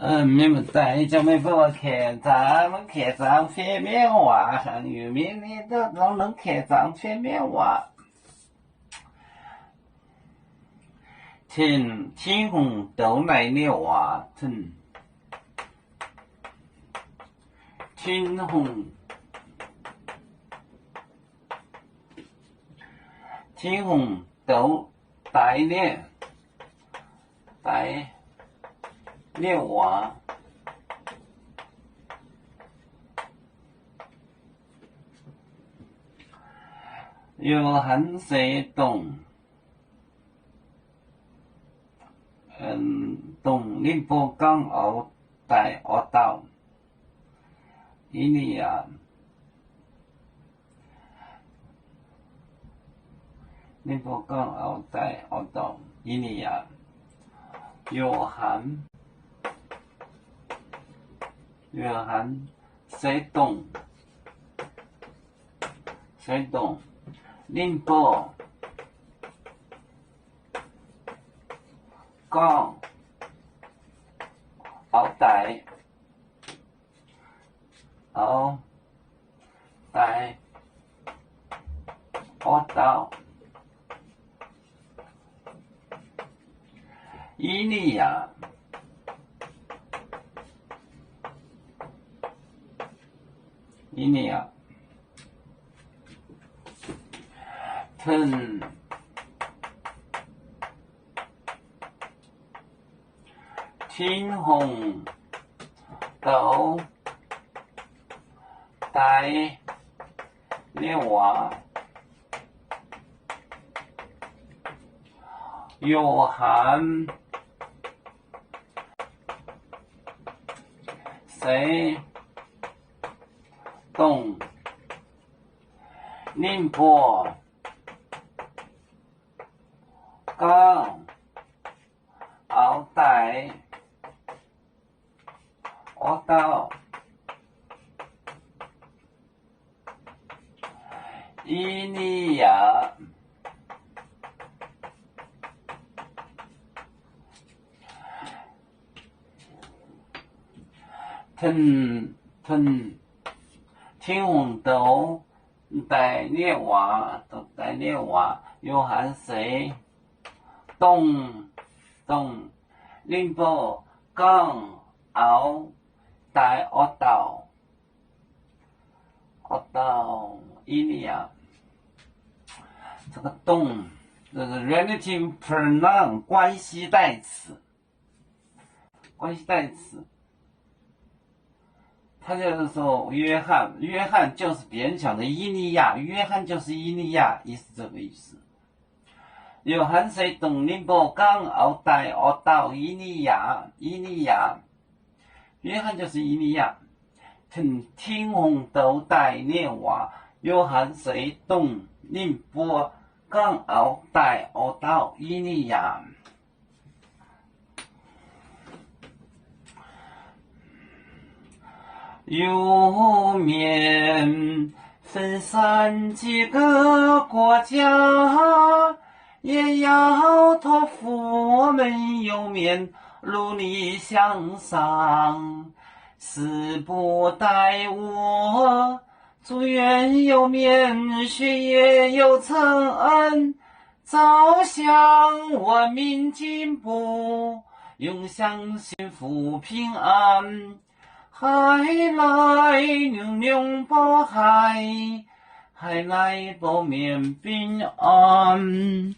Mienh muoz-doic, meih mbuo kaeqv zaangc, mv kaeqv zaangc fiev mienv waac, haaix nyungc mienh ni duqv longx, mv kaeqv zaangc fiev mienv waac. Tin, Tin-Hungh douz daaih nyei waac. Tin, Tin-Hungh, Tin-Hungh douz daaih nyei, daaih nyei waac. Yo^han Seix Dongh, dongh ninh mbuo gangv oix daaih oix dauh I^li^yaa. Ninh mbuo gangv oix daaih oix dauh I^li^yaa. Yo^han, Yo^han Seix Dongh, Seix Dongh, ninh mbuo gorngv, oix daaih, oix daaih oix dauh I^li^yaa, I^li^yaa. Tin, Tin-Hungh douz daaih nyei waac. Yo^han Seix Dongh, ninh mbuo gorngv, oix daaih oix dauh I^li^yaa. Tin, Tin, Tin-Hungh douz daaih nyei waac, douz daaih nyei waac. Yo^han Seix Dongh, dongh ninh mbuo gorngv, oix daaih oix dauh, oix dauh I^li^yaa. 这个 dongh, relative pronoun, 关系代词。关系代词。他就是说约翰，约翰就是别人讲的以利亚，约翰就是以利亚，意思这个意思。Yo^han Seix Dongh ninh mbuo gorngv oix daaih oix dauh I^li^yaa, I^li^yaa. 约翰就是以利亚。Tin, Tin-Hungh douz daaih nyei waac. Yo^han Seix Dongh ninh mbuo gorngv oix daaih oix dauh I^li^yaa. Iu-Mienh 分散几个国家，也要托付我们 Iu-Mienh 努力向上，死不耽误。祝愿 Iu-Mienh 学业有成，朝向文明进步，永享幸福平安。 海来龙龙保海，海来保面平安。